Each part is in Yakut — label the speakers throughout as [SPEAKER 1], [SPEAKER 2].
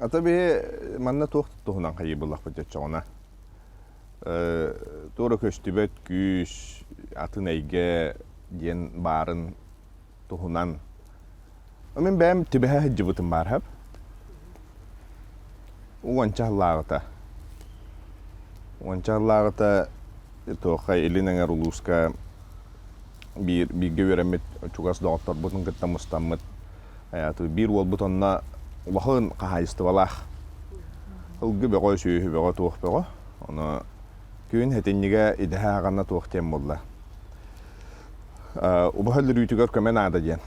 [SPEAKER 1] Ата биһи манна туох туһунан хайыы буллахпыт оччоҕуна? Туора көстүбэт күүс, атын эйгэ диэн баарын туһунан. Мин бэйэм түбэһэ сылдьыбытым баар сөп. Уонча сыллааҕыта. Уонча сыллааҕыта туохха Илин Эҥэр улууска биир бииргэ үөрэммит чугас доҕотторбутун кытта мустаммыт биир уолбут онно улахан хаһаайыстыбалаах. Ылгы бөҕө, сүөһү бөҕө, туох бөҕө. Ону күн сэтинньигэ идэһэ аҕана туох диэн буолла. Убаһа өлөрүүтүгэр көмө наада диэн.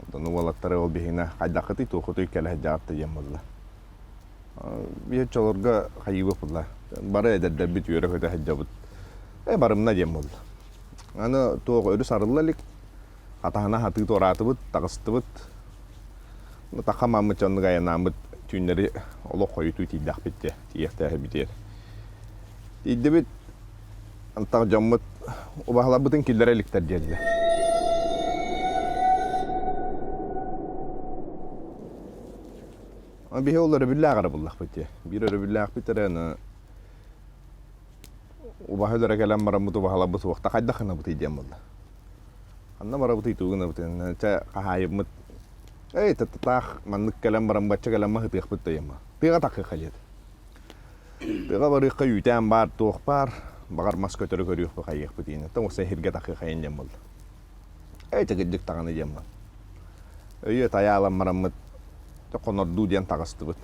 [SPEAKER 1] Оттон уолаттары ол биһиэнэ хайдаххытый, туоххутуй кэлэ сылдьаҕыт диэн буолла. Биир оччолорго хайыыбыт буолла. Бары эдэрдэрбит үөрэ-көтө сылдьабыт. Э, барымна диэн буолла. Аны туох өрүс арылла илик. Хатаһына хатыы туораатыбыт, таҕыстыбыт. Тахха мааммыт дьоннук айаннааммыт түүннэри олох хойутуу тиийдэхпит дии, тиийиэхтээхпит Тиийдибит, антах дьоммут убаһаларбытын киллэрэ иликтэр диэллэр. Биһи ол өрөбүллээх эрэ буллахпыт дии. Биир өрөбүллээхпит эрэ аны убаһа өлөрө кэлэн бараммыт убаһаларбыт суохта хайдах гынабытый диэн буолла. Ханна барабытый тугу гынабытый чэ хаһаайыммыт эй татаах маннык кэлэн баран бачча кэлэн маһытыахпыт да диэн тыаҕа тахыахха диэт. Тыаҕа барыахха үүтээн баар туох баар баҕар мас көтөрү көрүөхпүт хайыахпыт диэн оттон уопсай сиргэ тахыахайын диэн буолла. Эй чэгирдик даҕаны диэн буолла. Өйүө тайаалан бараммыт хонордуу диэн таҕыстыбыт.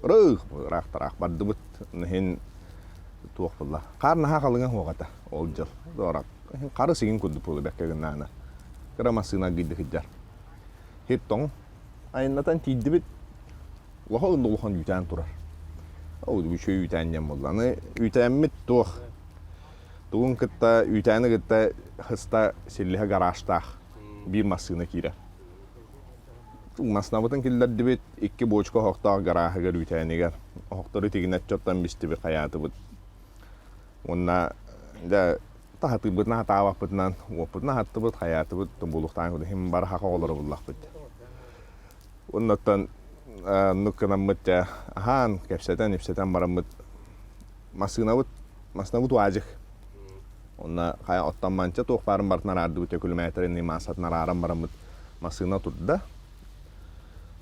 [SPEAKER 1] Ырыых ыраах-тараах бардыбыт. Иһин туох буолла. Хаар наһаа халыҥа суох этэ ол дьыл. Дорак. Хары сигин курдук буолу бэккэ гыннаана. Кыра массыына аргыйда сылдьар. Хит тоҥ. Айаннатан тиийдибит. Улахан да улахан үүтээн турар. Ол үчүгэй үүтээн диэн буолла. Аны үүтээммит туох тугун кытта үүтээни кытта хыста силлиһэ гаражтаах биир массыына киирэр. Массыынабытын киллэрдибит, икки бочка оһохтоох гарааһыгар үүтээнигэр. Оһохтору тигинэччи оттон бистибит, хайаатыбыт. Уонна дьэ таһатыырбытынан хатаабаппытынан уоппутун аһаттыбыт, хайаатыбыт, булуохтаан иһин бары хаха оҕолоро буллахпыт. Оннуттан оннук гынаммыт дьэ аһаан, кэпсэтэн-ипсэтэн бараммыт массыынабыт массыынабыт уаадьык. Онно хайа оттон манча туох баарын барытын араардыбыт өкүлүмээтэрин маассатын арааран бараммыт массыына турда.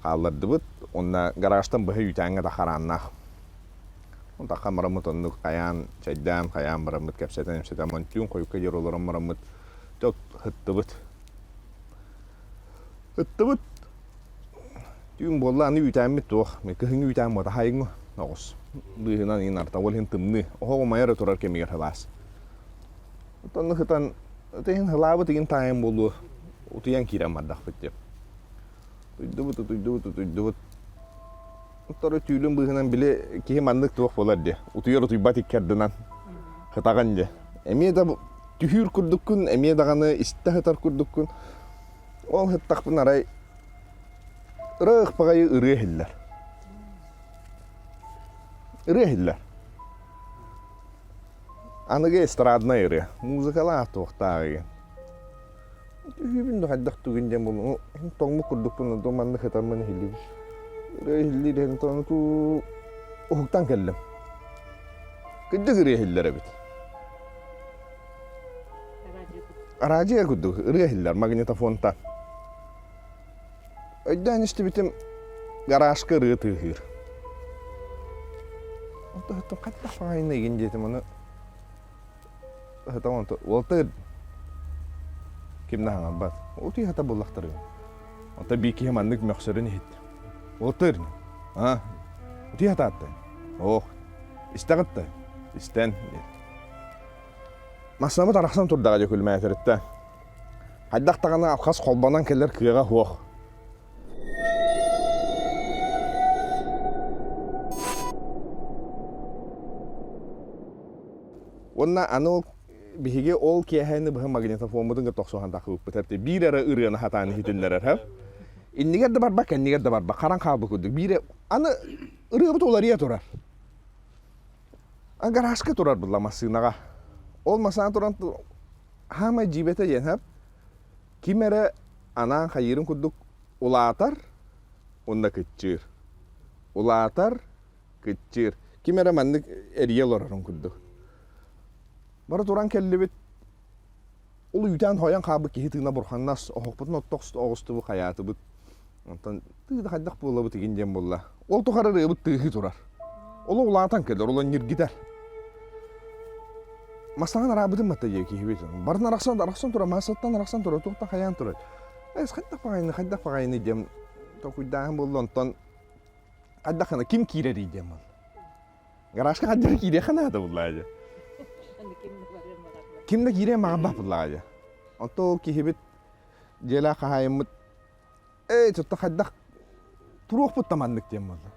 [SPEAKER 1] Хааллардыбыт. Уонна гаражтан быһа үүтээҥҥэ да харааннаах. Таххан бараммыт оннук хайаан, чэйдээн, хайаан бараммыт кэпсэтэн-ипсэтэн түүн хойукка диэри олорон бараммыт дьэ ыттыбыт. Ыттыбыт. Түүн буолла аны үүтээммит туох. Кыһыҥҥы үүтээн буота хаайыҥ оҕус. Быыһынан иин арта ол иһин тымныы. Оһох умайар эрэ турар кэмигэр сылаас. Оттон ыһытан иһин сылаабыт игин таайан буолуо утуйан киирэн бардахпыт диэн. Утуйдубут, утуйдубут, утуйдубут. Оттон түүлүн быыһынан били киһи маннык туох буолар дии. Утуйар утуйбат икки ардынан хытаҕын дии. Эмиэ да түһүүр курдуккун, эмиэ даҕаны истэ сытар курдуккун. Ол сыттахпын арай ырыах баҕайы ырыа иһиллэр. Ырыа иһиллэр. Аныгы эстраднай ырыа. Музыкалаах туохтаах игин. Түһүүбүн да хайдах түгүн диэн буоллум. Тоҥмут курдукпун, онтон маннык ытаммын иһиллибит. Ырыа иһиллиир иһин туу уһуктан кэллим. Кырдьык ырыа иһиллэр эбит. Араадьыйа курдук ырыа иһиллэр магнитофонтан. Өйдөөн истибитим гаражка ырыа тыаһыыр. Онтон хайдах баҕайыны игин диэтим ону Сатаман уолтар ким да хаҥарбат. Утуй хата буллахтарыгын. Онто биир киһи маннык мөхсөрүн иһит. Уолтар а утуй хатаатта. Ох, истэҕит да? Истэн. Массыынабыт арахсан турдаҕа дьэ күлүмээтэритте. Хайдах даҕаны алхас холбонон кэлэр кыаҕа суох. Уонна аны ол биһиги ол киэһээни быһа магнитофоммутун кытта охсуһан тахсыбыппыт эбит. Биир эрэ ырыаны хатаан иһитиннэрэр һэ. Иннигэр да барбак, кэннигэр да барбак, харан хаалбыт курдук. Биир аны ырыабыт уларыйа турар. Гаражка турар булла массыынаҕа. Ол массыына туран хаамай дьиибэтэ диэн һэ. Ким эрэ анаан хайыырын курдук улаатар уонна кыччыыр. Улаатар, кыччыыр. Ким эрэ маннык эрийэ олорорун курдук. Бары туран кэллибит. Ол үүтээн хойон хаалбыт киһи тыына бурханнас, оһохпутун оттох оҕустубу хайаатыбыт. Онтон тыы да хайдах буолабыт игин диэн буолла. Ол тухары ырыабыт тыаһыы турар. Ол улаатан кэлэр, ол ньиргитэр. Мастаҕын араабытын батта дии киһибит. Барын арахсан, арахсан турар, массаттан арахсан турар, туохтан хайаан турар. Эс хайдах баҕайыны, хайдах баҕайыны диэн толкуйдааһын буолла, онтон хайдах гына ким киирэрий диэн буолла. Гаражка хайдах киириэххэ наада буллаа дьэ. Ким да киириэн баҕарбат буллаҕа дьэ. Онто ол киһибит дьиэлээх хаһаайыммыт эй тутта хайдах туруохпут да маннык диэн буолла.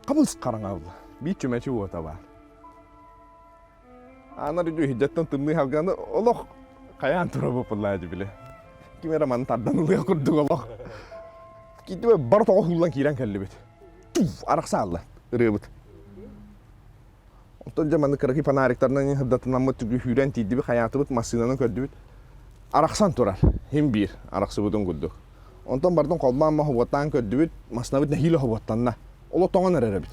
[SPEAKER 1] Хабыс хараҥа буолла. Биир чүмэчи уота баар. Аанар үһүдьэттэн тымныы халганы олох хайаан турабыт буллаа дьэ били. Ким эрэ маны тардан ылыах курдук олох. Киирдибэ бар тоҕо хууллан киирэн кэллибит. Арахсаалла ырыабыт. Онтон дьэ маннык кыракый фонариктарынан сырдатынаммыт түүрэн тиийдибит, хайаатыбыт, массыынаны көрдүбүт. Арахсан турар. Хим биир арахсыбытын курдук. Онтон бардын холбоон мохобуоттаан көрдүбүт, массыынабыт нэһиилэ хобуоттанна. Оло тоҥон эрэр эбит.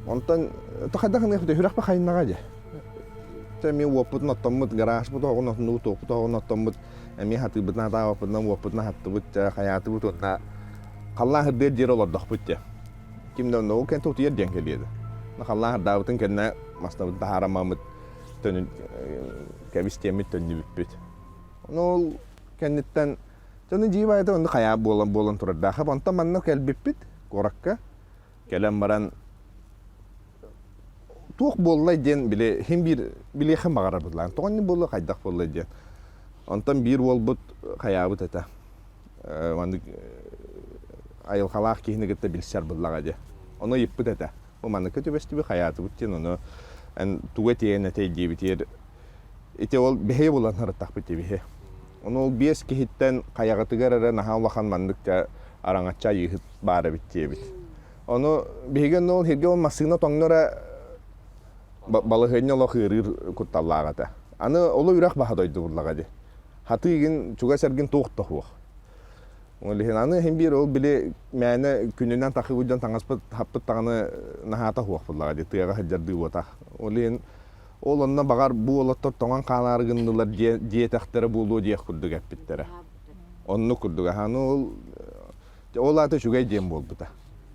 [SPEAKER 1] Онтон хайдах гыныахпыт үрэхпэ хайыннаҕа дьэ. Чэ эмиэ уоппутун оттоммут, гаражпыт оҕун отуннубут, туохпут оҕун оттоммут, эмиэ хатыыбытын хатаабаппытынан уоппутун аһаттыбыт, хайаатыбыт уонна халлаан сырдыар диэри олордохпут дьэ. Ким да онно ол кэнтэ утуйар диэн кэлиэдэ. Халлаан сырдаабытын кэннэ маснабыт таһаараммаммыт төнүн кэбис диэммит төннүбүппүт. Ону ол кэнниттэн дьону дьииб айата онно хайаа буолан буолан турардаах. Онтон манна кэлбиппит куоракка кэлэн баран туох буоллай диэн били хин биир билиэххин баҕарар быдлаан. Тоҕо инник буолла хайдах буоллай диэн. Онтон биир уолбут хайаабыт этэ. Маннык айылҕалаах киһини кытта билсэр буоллаҕа дии. Ону ыйыппыт этэ. Бу манныкка түбэстибит хайаатыбыт диэн ону эн тугу этиэн этэй диэбитигэр ити ол бэһиэ булан сырыттахпыт дии Ону ол биэс киһиттэн хайаҕытыгар эрэ наһаа улахан маннык араҥаччы айыыһыт баар эбит диэбит. Ону биһиги онно ол сиргэ ол массыына тоҥно эрэ балаһыанньа олох ыарыыр кутталлаах этэ. Аны олу үрэх баһа дойду буллаҕа дии. Хатыы игин чугас эргин туох да суох. Ол иһин аны иһин биир ол били мээнэ күнүнэн тахыбыт дьон таҥаспыт хаппыт даҕаны наһаата суох буллаҕа дии тыаҕа сылдьардыы буотах. Ол иһин ол онно баҕар бу уолаттар тоҥон хаалаары гыннылар диэтэхтэрэ буолуо диэх курдук эппиттэрэ. Оннук курдук аһаны ол ол аата үчүгэй диэн буолбута.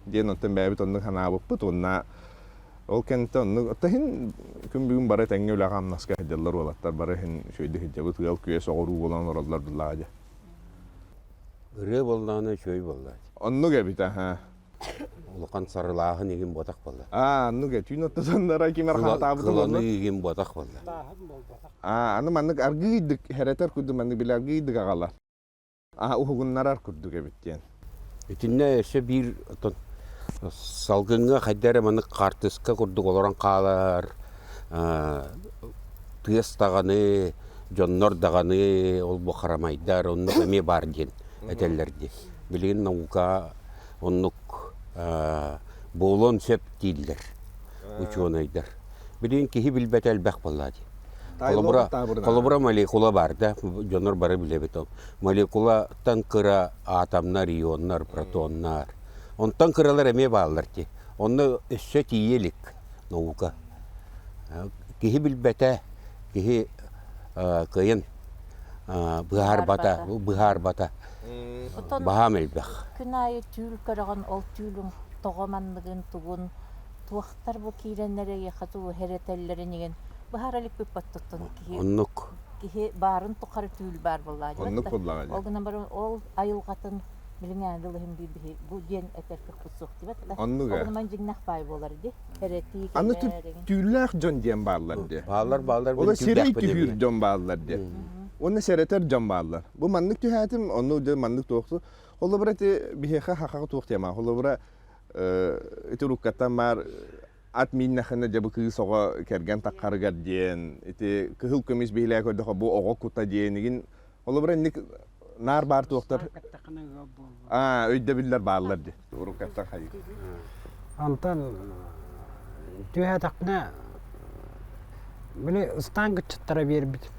[SPEAKER 1] Диэн оттон бэйэбит оннук санаабыппыт уонна ол кэнниттэн оннук оттон иһин күн бүгүн бары тэҥҥэ үлэҕэ-хамнаска сылдьаллар уолаттар бары иһин үчүгэйдик сылдьабыт ыал күөс оҕуруу буолан олороллор буллаҕа дьэ.
[SPEAKER 2] Ырыа буоллаҕына үчүгэй буоллаҕа.
[SPEAKER 1] Оннук эбит аха.
[SPEAKER 2] Улахан сарылааһын игин буотах буолла.
[SPEAKER 1] Аа, оннук э түүн оттосоннора ким эрэ хаатаабытын
[SPEAKER 2] Кыланыы игин буотах буолла.
[SPEAKER 1] Аа, аны маннык аргыыйдык хэрэтэр курдук маннык били аргыыйдык аҕалар. Аа, уһугуннарар курдук эбит диэн.
[SPEAKER 2] Итиннэ өссө биир оттон салгыҥҥа хайда эрэ маннык хаартыска курдук олорон хаалар тыас даҕаны, дьоннор даҕаны, ол бу харамайдар оннук эмиэ баар диэн этэллэр дии. Билигин наука оннук буолуон сөп дииллэр учуонайдар. Билигин киһи билбэтэ элбэх буолла дии. Холобура, холобура молекула баар да, дьоннор бары билэбит ол. Молекулаттан кыра атомнар, ионнар, протоннар. Онтон кыралар эмиэ бааллар дии. Онно өссө тиийэ илик наука. Киһи билбэтэ, киһи кыайан быһаарбата, быһаарбата баһаам элбэх.
[SPEAKER 3] Күн аайы түүл көрөҕүн, ол түүлүҥ тоҕо манныгын, тугун, туохтар бу киирэннэр эйиэхэ тугу эрэтэллэрин игин быһаара иликпит оттон киһи
[SPEAKER 2] Оннук.
[SPEAKER 3] киһи баарын тухары түүл баар буоллаҕа
[SPEAKER 1] Оннук буоллаҕа
[SPEAKER 3] Ол гынан баран ол айылҕатын билиҥҥээҥи дылы иһин биир биһи бу диэн этэр кыахпыт суох диэбэт да.
[SPEAKER 1] Оннук
[SPEAKER 3] Ол гынан дьиҥнээх баай буолар ди. Эрэтии
[SPEAKER 1] Аны
[SPEAKER 3] кэлэр игин.
[SPEAKER 1] түүллээх дьон диэн бааллар диэ.
[SPEAKER 2] Бааллар бааллар
[SPEAKER 1] Ола сирэй түһүүр дьон бааллар диэ. Уонна сэрэтэр дьон бааллар. Бу маннык түһээтим, онну дьэ маннык туохту. Холобура ити биһиэхэ хахаҕа туох тема. Холобура ити уруккаттан баар ат мииннэххинэ дьэ бу кыыс оҕо кэргэн таххарыгар диэн ити кыһыл көмүс биһилээх көрдөхө бу оҕо кута диэнигин холобура инник наар баар туохтар аа өйдөбүллэр бааллар ди уруккаттан хайыы
[SPEAKER 4] Онтон түһээтэхпинэ били ыстаан кыччаттара биэрбит.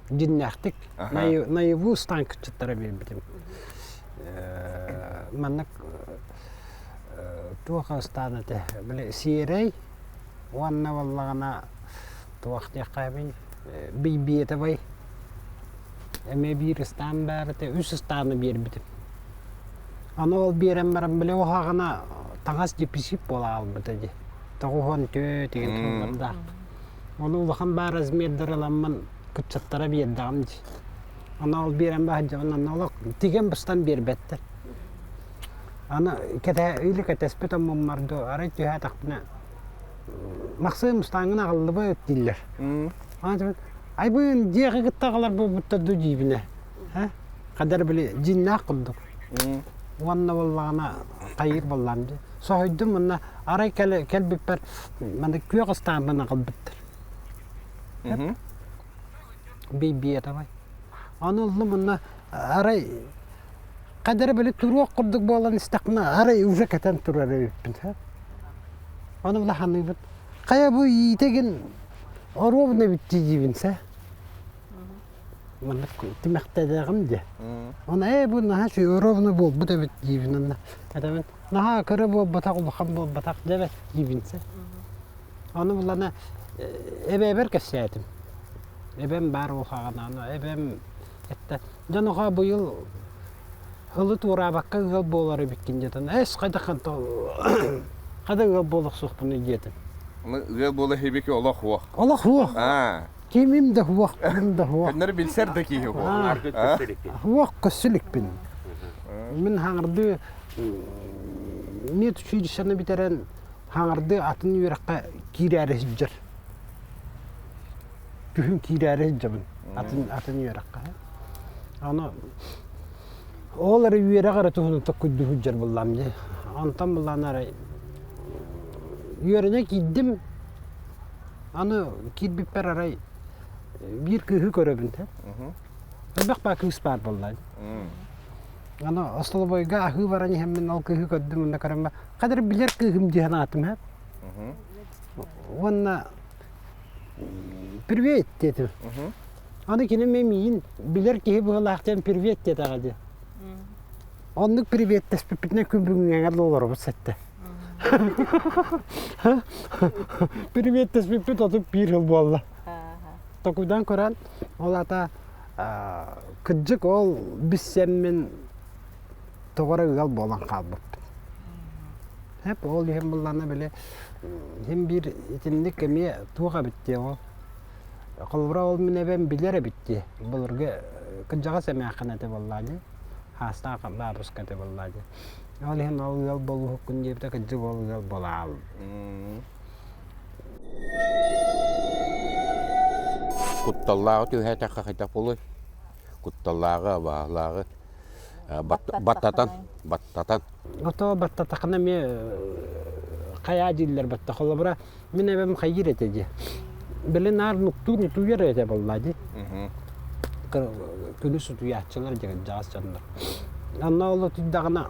[SPEAKER 4] Дьиннээхтик наяву ыстаан кыччаттара биэрбитим. Маннык туох ыстаан этэ били сиэрэй уонна буоллаҕына туох диэххэ бийбиэтэбэй эмиэ биир ыстаан баар этэ үс ыстааны биэрбитим. Аны ол биэрэн баран били уһаҕына таҥас дефицит буола хаалбыта дии. 94 деген тыллардаах. Ону улахан баар размердары ыламмын кыччаттара биэрдэҕим дии. Аны ол биэрэн баһыдьабын анна олох тигэн быстан биэрбэттэр. Аны кэтэ или кэтэспит омуммар дуу арай түһээтэхпинэ Махсыым ыстааҥҥын аҕаллыбыт дииллэр. Айбыын дьиэҕэ кытта аҕалар буолбуттар дуу диибинэ. Хадар били дьиҥнээх курдук. Уонна буоллаҕына хайыыр буоллаам дии. Соһуйдум уонна арай кэлбиппэр маннык күөх ыстааммын аҕалбыттар. Бийбиэтабай. Аны ыллым уонна арай хадара били туруох курдук буолан истэхпинэ арай уже кэтэн турар эбиппин. Ону улаханныыбыт. Хайа бу иитэгин оруобуна эбит диибин сэ. Маннык тимэхтэдэҕим дии. Оны ээ бу наһаа үчүгэй оруобуна буолбут эбит диибин онно. Этэбин наһаа кыра буолбатах, улахан буолбатах дьэбэт диибин сэ. Ону булана эбээбэр кэпсээтим. Эбэм баар уохаҕына, эбэм эттэ, дьон оҕо быйыл Ылы туораабакка ыал буолар эбиккин диэтин. Эс хайдах хада ыал буолуохсуохпунуй диэтим.
[SPEAKER 1] Ыал буола хибики олох хуох.
[SPEAKER 4] Олох хуох. Кимим да хуох, ким да хуох.
[SPEAKER 1] Көннөрү билсэр да киһи хуох.
[SPEAKER 4] Хуох көссүлүкпүн. Мин хаҥырды медучилищены бүтэрэн хаҥырды атын үөрэххэ киирээри сылдьар. Күһүн киирээри сылдьабын атын атын үөрэххэ. Аны ол эрэ үөрэх эрэ туһунан токкуйдуу сылдьар буоллаам дии. Онтон буллаан арай үөрэнэ киирдим. Аны киирбиппэр арай биир кыыһы көрөбүн. Элбэх баа кыыс баар буолла. Аны остолобуойга аһыы баран иһэммин ол кыыһы көрдүм уонна көрөммө хадыр билэр кыыһым дии санаатым һэ. Уонна привет диэтим. Аны кини миигин билэр киһи быһыылаах диэн привет диэтэҕэ дии. Оннук приветтэспиппитинэ күн бүгүҥҥэ олоробут сэттэ. Приветтэспиппит 31 жыл буолла. Токуйдан көрөн, ол ата кырдьык ол биссэммин тоҕо эрэ ыал буолан хаалбыппын. Эп ол иһин буллаҕына били иһин биир итинник эмиэ туох эбит диэ ол. Холобура ол мин эбэм билэр эбит дии. Былыргы кырдьаҕас эмээххин этэ буоллаа дии. Хаастаах баабыска этэ буоллаа дии. Ол иһин ол ыал буолуоххун диэбитэ кырдьык ол ыал буолаал.
[SPEAKER 2] Кутталлааҕы түһээтэххэ хайдах буолуой? Кутталлааҕы, абааһылааҕы баттатан, баттатан.
[SPEAKER 4] Ото баттатахына эмиэ хайаа дииллэр батта. Холобура, мин эбэм хайыыр этэ дии. Били наар нуктуур утуйар этэ буолла дии. Күнүс утуйааччылар дьаҕас дьоннор. Онно ол утуйдаҕына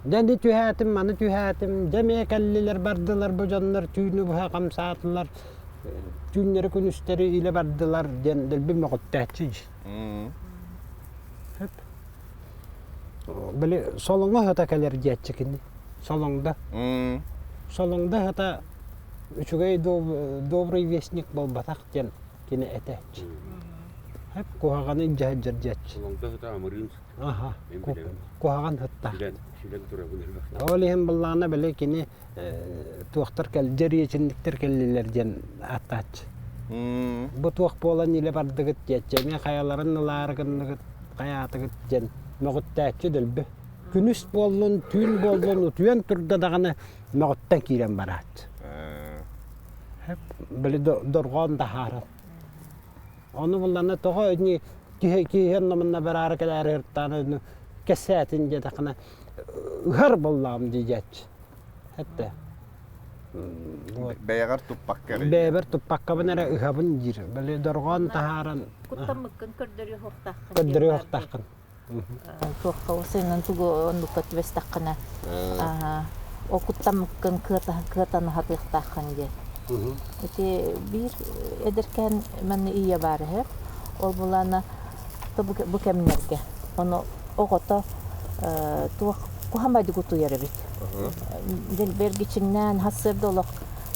[SPEAKER 4] Дьэ ини түһээтим, маны түһээтим, дьэ эмиэ кэллилэр бардылар бу дьоннор түүнү быһа хамсаатылар, түүннэри күнүстэри илэ бардылар диэн дэлби мөҕүттээччи дии. Били солоҥо сыта кэлэр диэччи кини. Солоҥдо. Солоҥдо сыта үчүгэй добрый вестник буолбатах диэн кини этээччи. Куһаҕаны илдьэ сылдьар диэччи.
[SPEAKER 2] Солоҥдо сыта амырыын
[SPEAKER 4] Аха, куһаҕан сыттаах. Ол иһин быллаҕына били кини туохтар кэл дьэриэчинниктэр кэллилэр диэн ааттааччы. Бу туох буолан илэ бардыгыт диэччи, эмиэ хайаларын ылаары гынныгыт, хайаатыгыт диэн мөҕүттээччи дөлбү. Күнүс буоллун, түүн буоллун, утуйан турда даҕаны мөҕүттэн киирэн барааччы. Били дорҕоон таһааран. Ону буллана тоҕо ини киһи киһи онно бараары кэлээри ыртаан кэсээтин диэтэххинэ ыһар буоллаҕым диэччи. Этте.
[SPEAKER 1] Бэйэҕэр туппакка эрэ.
[SPEAKER 4] Бэйэбэр туппаккабын эрэ ыһабын диир. Били дорҕоон таһааран
[SPEAKER 3] Куттаммыккын көрдөрүө
[SPEAKER 4] Көрдөрүө
[SPEAKER 3] Туохха сыынан тугу оннукка түбэстэххинэ ол куттаммыккын кыатан аһатыахтааххын диэн. Ити биир эдэркээн манна ийэ баар үһү. Ол булаана бу кэмнэргэ. Ону оҕото туох куһамайдык утуйар эбит. Дэлбэргичиҥнээн сарсыарда олох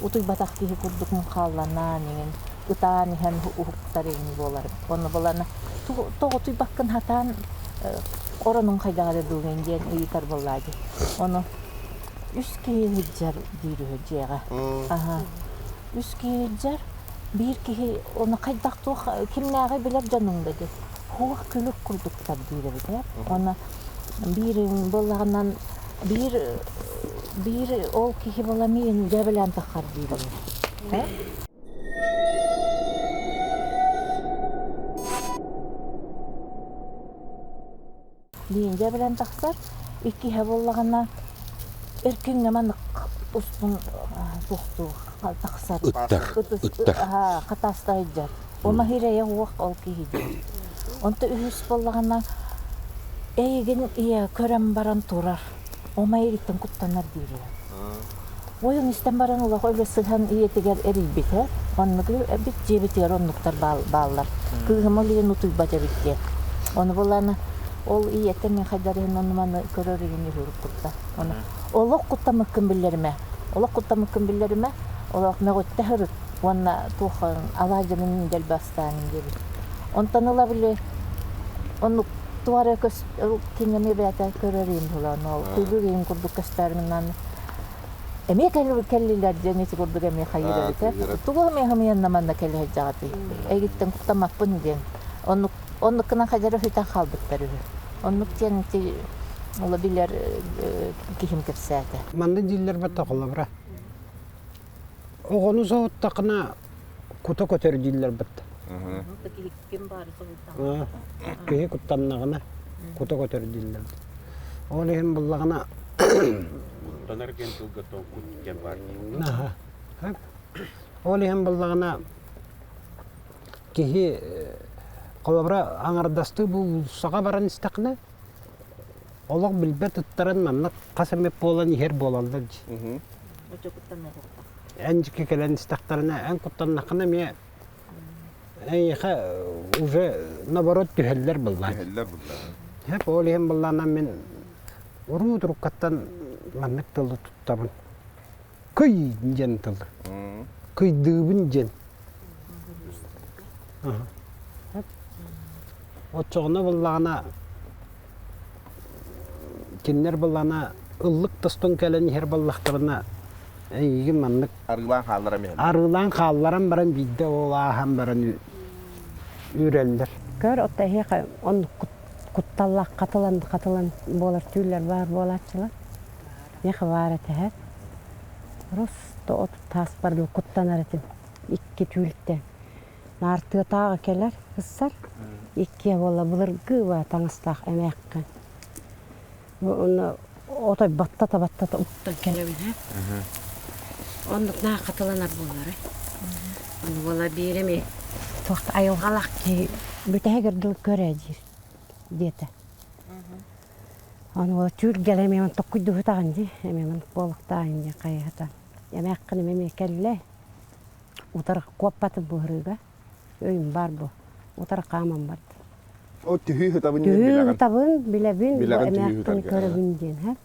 [SPEAKER 3] утуйбатах киһи курдук мунхаалланаан иҥин ытаан иһэн уһуктар иҥин буолар. Ону булан тоҕо утуйбаккын хатаан оронуҥ хайдах эрэ дуугун диэн ыйытар буоллаа дии. Ону үс киһи сылдьар диир үһү дьиэҕэ. Аһа. Үс киһи сылдьар, биир киһи ону хайдах туох кимнээҕи билэр дьонуҥ да дии. Хуох күлүк курдуктар диир эбит ээ. Уонна биир буоллаҕынан биир биир ол киһи буола миин дьээбэлээн таххар диир ээ. Биин дьээбэлээн тахсар, иккиһэ буоллаҕына эркиҥҥэ маннык устун туохтуу тахсар.
[SPEAKER 2] Ыттар, ыттар.
[SPEAKER 3] Хатааста сылдьар. Ону ирэйэ уох ол киһи диэн. Онто үһүс буоллаҕына эйигин ийэ көрөн баран турар. Ома эйигиттэн куттанар диир Ой, ону истэн баран олох өлө сыһан ийэтигэр эрийбитэ. Оннук эбит дьиэбитигэр оннуктар бааллар. Кыыһым ол иһин утуйбат эбит диэн. Ону булан ол ийэтэ мин хайдар иһин ону маны көрөр иһин үһүрүк кутта. Ону олох куттаммыккын биллэримэ. Олох куттаммыккын биллэримэ. Олох мөҕүттэ сырыт уонна туох алаадьымын дэлби астаанын диэбит. Онтон ыла били оннук туох эрэ көс кинини бэйэтэ көрөр иһин булан ол күлүр иһин курдук көстөрүнэн эмиэ кэллилэр диэн ити курдук эмиэ хайыыр эбитэ. Тугу эмиэ хымыйанна манна кэлэ сылдьаҕытый? Эйигиттэн куттаммаппын диэн. Оннук оннуккунан хайдары үһүтэн хаалбыттар үһү. Оннук диэн ити ола билэр киһим кэпсээтэ.
[SPEAKER 4] Манна дииллэр бата холобура. Оҕону соһуттаххына кута көтөр дииллэр бытта. Киһи куттаннаҕына кута көтөр дииллэр. Ол иһин буллаҕына
[SPEAKER 2] Куттанар диэн тылга кут диэн баар дии.
[SPEAKER 4] Ол иһин буллаҕына киһи холобура аҥардастыы бу уулуссаҕа баран истэххинэ олох билбэт ыттарын маннык хас эмэ буолан иһэр буолаллар дии. Эн дьикки кэлэн истэхтэринэ, эн куттаннаххына эмиэ эйиэхэ уже наоборот түһэллэр быллаан.
[SPEAKER 1] Түһэллэр быллаан.
[SPEAKER 4] Хэп ол иһин быллаанан мин уруу туруккаттан маннык тылы туттабын. Кый диэн тылы. Кыйдыыбын диэн. Оччоҕуна буллаҕына кинилэр былаана ыллык тостон кэлэн иһэр буоллахтарына эйигин маннык
[SPEAKER 1] арыылаан хаалларан иһэллэр.
[SPEAKER 4] Арыылаан хаалларан баран биирдэ ол ааһан баран үүрэллэр.
[SPEAKER 5] Көр, отто эһиэхэ оннук кутталлаах хатылан хатылан буолар түүллэр баар буолааччылар. Миэхэ баар этэ Просто от тааспар куттанар этим. Икки түүлтэн. Наар тыатааҕы кэлэр, ыссар. Иккиэ буолла былыргы ба таҥастаах эмээххин. Уонна отой баттата-баттата уктан кэлэбин ээ. Оннук наа хатыланар буоллар Ону буола биир эми туох айылҕалаах киһи бүтэһигэр дылы көр ээ диир диэтэ. Ону буола түүргэл эмиэ токкуйдуһутаҕын дии эмиэ буолуохтааҕын дии хайыһатан. Эмээххин эмиэ кэллэ Утары куоппатым быһырыыга. Өйүм баар бу. Утары хааман барда.
[SPEAKER 1] О түһүү ытабын диэн
[SPEAKER 5] Түһүү
[SPEAKER 1] билэҕин.
[SPEAKER 5] ытабын, билэбин, бу
[SPEAKER 1] Билэҕин түһүү
[SPEAKER 5] эмээххин
[SPEAKER 1] ытарга.
[SPEAKER 5] көрөбүн диэн, һэ.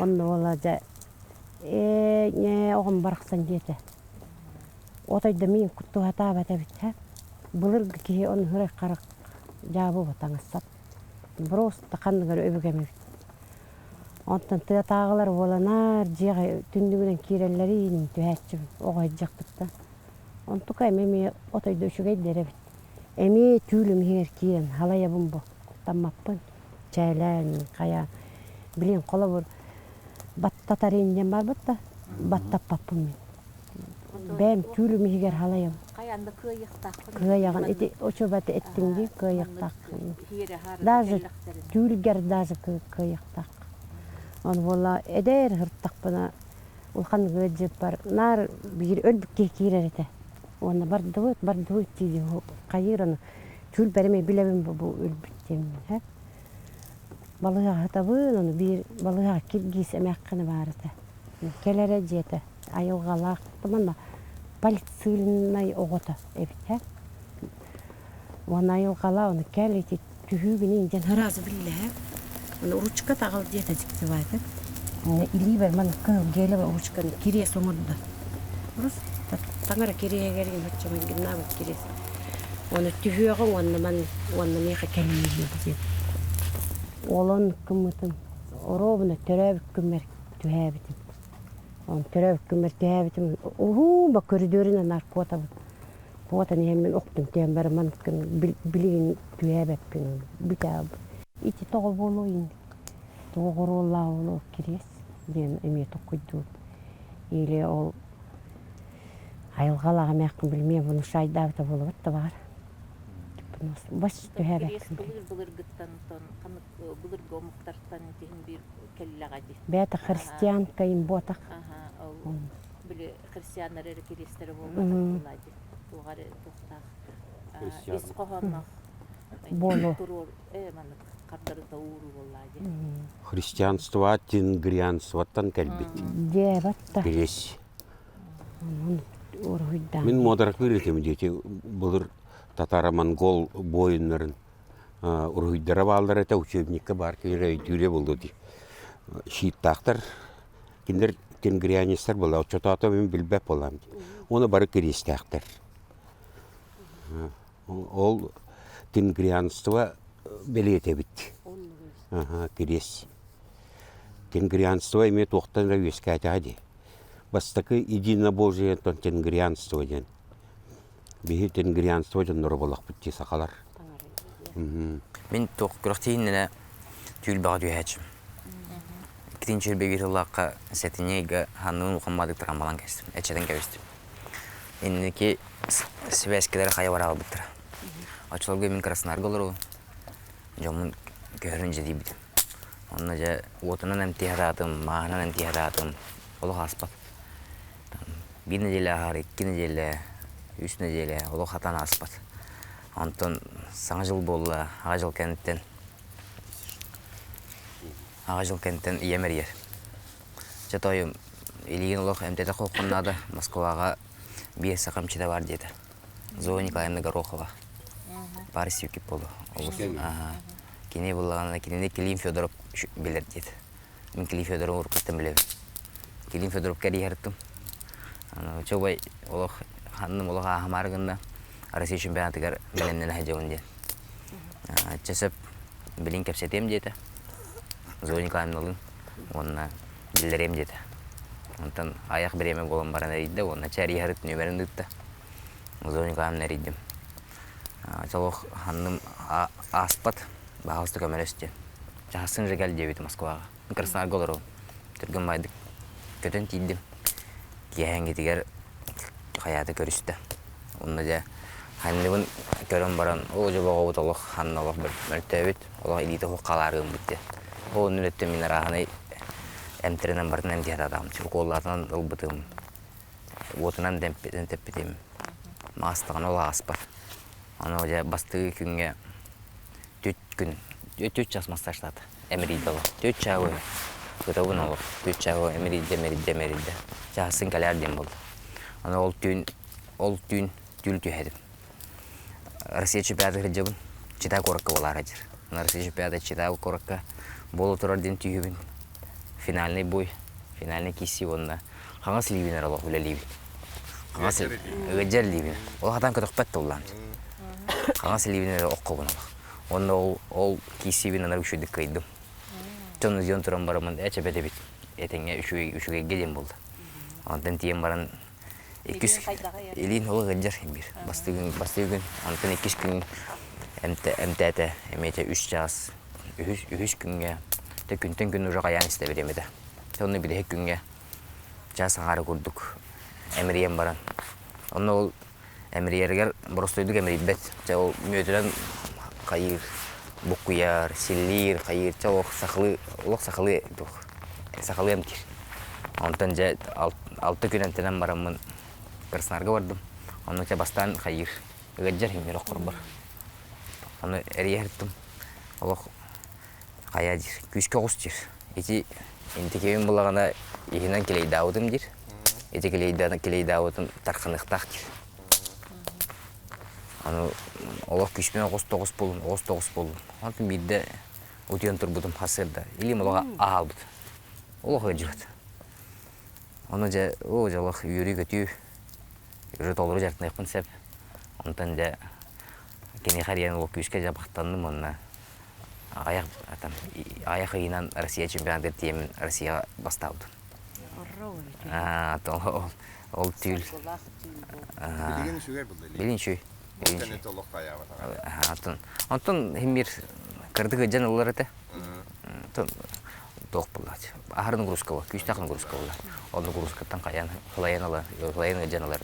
[SPEAKER 5] Онно буола дьэ ээ ньээ оҕом барахсан диэтэ. Отой да миин куттуһатаабат эбит, һэ. Былыргы киһи ону хырай харах дьаабы таҥассап. Просто ханныгар өбүгэм эбит. Онтон тыатааҕылар уоланаар дьиэҕэ түннүгүнэн киирэллэрин түһээччибин оҕо сылдьахпыттан. Онтука эмиэ эмиэ отой да үчүгэйдэр эбит. Эмиэ түүлүм иһигэр киирэн халайабын бу, куттаммаппын. Чээлээн, хайа, билин холобур баттатарин диэн барбыт да, баттаппаппын мин. Бэйэм түүлүм иһигэр халайабын.
[SPEAKER 3] Хайаан да кыайыахтаахпын.
[SPEAKER 5] Кыайаҕын ити очубаты эттиҥ дии кыайыахтааххын. Даже түүлгэр даже кыайыахтаах. Ону буолла эдэр сырыттахпына улахан ыалдьыппар наар биир өлбүт киһи киирэр этэ. Уонна бардыбыт, бардыбыт дии хайыыр аны түүл эмиэ билэбин бу өлбүт диэммин һэ. Балыыһаҕа сытабын, ону биир балыыһаҕа киргиз эмээххинэ баар этэ. Кэлэрэ дьиэтэ айылҕалаах манна политсыыльнай оҕото эбит һэ. Уонна айылҕалаа ону кэл ити. Түһүүгүн диэн сразу биллэһэ. Аны ручка таҕыл диэтэ дьиктибаата. Илиибэр маны кыһыл гелевый ручканы кириэс оҥордо. Просто таҥара кириэһигэр оччо майгыннаабыт кириэс. Оны түһүөҕүҥ уонна ман уонна миэхэ кэлииһи диэн. Олон кыммытым оруобуна төрөөбүт күммэр түһээбитим. Оны төрөөбүт күммэр түһээбитим. Уһуу ба көрүдүөрүнэн наркотабыт. Куотан иһэммин охтум түһэн баран маныккын билигин түһээбэппин бүтээб. Ити тоҕо буолуой ини? Тоҕо оруоллаах буолуо кириэс диэн эмиэ токкуйдуум. Или ол айылҕалаах эмээххин билимиэн буну шайдаабыта буолабыт да баҕар. Бас түһээбэппин.
[SPEAKER 3] Былыр былыргыттан ханнык былыргы омуктартан тиһин биир кэллэҕэ дии.
[SPEAKER 5] Бэйэтэ христианка им буотах.
[SPEAKER 3] Били христианнар эрэ кириэстэрэ буолбатах дии. Туох эрэ туохтаах ис хоһоонноох
[SPEAKER 5] Буолуо.
[SPEAKER 3] туруор э маннык хардарыта ууруу буоллаа дии.
[SPEAKER 2] Христианство тенгрианствоттан кэлбит.
[SPEAKER 5] Диэбэт да.
[SPEAKER 2] Кириэс.
[SPEAKER 5] Онон уруһуйдаан.
[SPEAKER 2] Мин муодаракыыр этим диэти былыр татаро-монгол буойуннарын уруһуйдара бааллар этэ учебникка баар кинилэр өйдүүрэ буолуо дии. Щиттаахтар кинилэр тенгрианецтар буолла оччотоото мин билбэт буолаам дии. Уонна бары кириэстээхтэр. Ол тенгрианство бэлиэтэбит. Кириэс. Тенгрианство эмиэ туохтан эрэ үөскээтэҕэ дии. Бастакы единобожие тенгрианство диэн. Биһи тенгрианство дьонноро буолахпыт дии сахалар.
[SPEAKER 6] Мин туох күрэхтэһииннэнэ түүл бөҕө түһээччим. Иккитин чүрбэ биир сыллаахха сэтинньи ыйга ханныгын улахан баадык трамвалаан кэбистим, эчэтэн кэбистим. Инники сибээскэлэри хайа бара албыттара. Оччолорго мин Краснодарга олоробун. Дьоммун көһөрөн дьэ Онно дьэ уотунан эмтии сатаатым, мааһынан эмтии сатаатым. Олох ааспат. Биир нэдиэлэ ааһар, икки нэдиэлэ, үс нэдиэлэ олох хатан ааспат. Онтон Саҥа дьыл буолла, Аҕа дьыл кэнниттэн Аҕа дьыл кэнниттэн ийэм эрийэр. Чэ тоойум, илиигин олох эмтэтэ хоһуоххун наада, Москваҕа биир саха эмчитэ баар диэтэ. Зоя Николаевна Горохова. Паар сүүкүп буолуо. Олус кини буллаҕына кинини Клим Федоров билэр диэтэ. Мин Клим Федоровы уруккуттан билэбин. Клим Федоровка эрийэртим. Чэ убай олох ханным олох ааһымаары гынна Россия чемпионатыгар бэлэмнэнэ сылдьабын диэн. Чэ сөп билин кэпсэтиэм диэтэ. Зоя Николаевналыын уонна биллэриэм диэтэ. Онтон айах бириэмэ буолан баран эрийдэ уонна чэ эрийэһэрит нүөмэрин ыытта. Зоя Николаевна эрийдим. Чолох ханным ааспат, баһаалыста көмөлөс диэн. Чаһасын же кэл диэбит Москваҕа. Краснодарга олоробун. Түргэн баайдык көтөн тиийдим. Киэһээҥҥитигэр хайаата көрүстэ. Онно дьэ ханныбын көрөн баран, оо дьэ оҕобут олох ханна олох мөлтөөбүт, олох илиитэ суох халаарыаммыт диэн. Ол оннун өттө мин арааһынай эмтэринэн барытын эмтии сатаатаҕым. Укуоллаатынан ылбытым, уотунан тэппитим. Маастаҕына ол ааспат. Аны дьэ бастакы күҥҥэ түт күн түт час массажтаата эмирийдэ олох түт чааһы кытабын олох түт чааһы эмирийдэ эмирийдэ эмирийдэ чаасын кэлээр диэн буолла аны ол түүн ол түүн түүл түһэрим Россия чемпионата сылдьабын Чита куоракка буолаары дьир Россия чемпионата Чита куоракка буола турар диэн түүһүбүн финальный бой финальный киирсии уонна хаҥас илиибин эрэ олох үлэлиибин хаҥас ыалдьар илиибин ол хатан көтөхпөт тыллаан хаҥас илиибин эрэ оккобун олох уонна ол ол киирсиибин анар үчүгэйдик кыайдым дьон дьон туран бараммын ээ чэбэт эбит этэҥҥэ үчүгэй үчүгэйгэ диэн буолла онтон тиийэн баран иккис илиин ол ыалдьар биир бастыгын бастыгын онтон иккис күн эмтээтэ эмиэтэ үс чаас үһүс үһүс күҥҥэ күнтэн күн уже хайаан истэ бириэмэтэ онно бүтэһик күҥҥэ чаас аҥаара курдук эмирийэн баран онно ол эмирийэригэр боростуойдук эмирийбэт чэ ол мүөтүнэн хайыыр буккуйар силлиир хайыыр чэ олох сахалыы олох сахалыы туох сахалыы эмтиир онтон дьэ алта күн эмтэнэн бараммын Краснодарга бардым онно чэ бастаан хайыыр ыалдьар иһин оххорбор ону эрийэ сырыттым олох хайа диир күүскэ оҕус диир ити интикэбин булаҕына иһинэн килейдаабытым диир ити килейдаабытым тарханыахтаах диир. Аны олох күүспүн 9-9 буоллум, 9-9 буоллум. Онтон биирдэ утуйан турбутум сарсыарда. Илиим олох аһаалбыт. Олох ыалдьыбыт. Ону дьэ, оо дьэ олох үөрүү-көтүү уже толору дьарыктаныахпын сөп. Онтон дьэ киниэхэ эрийэн олох күүскэ дьэ бахтанным уонна аҕыйах там аҕыйах ыйынан Россия чемпионатыгар тиийэммин Россияҕа бастаабытым. Ол ол түүл
[SPEAKER 1] Билигин үчүгэй булла.
[SPEAKER 6] Билигин үчүгэй.
[SPEAKER 1] Ол кэнниттэн олох таайаабатаҕа.
[SPEAKER 6] Онтон онтон химмир кырдык ыдьан ыллар этэ. Онтон туох буолла аһар нагрузка буолла, күүстээх нагрузка буолла. Ол нагрузкаттан хайан халайан ылар, халайан ыдьан ылар.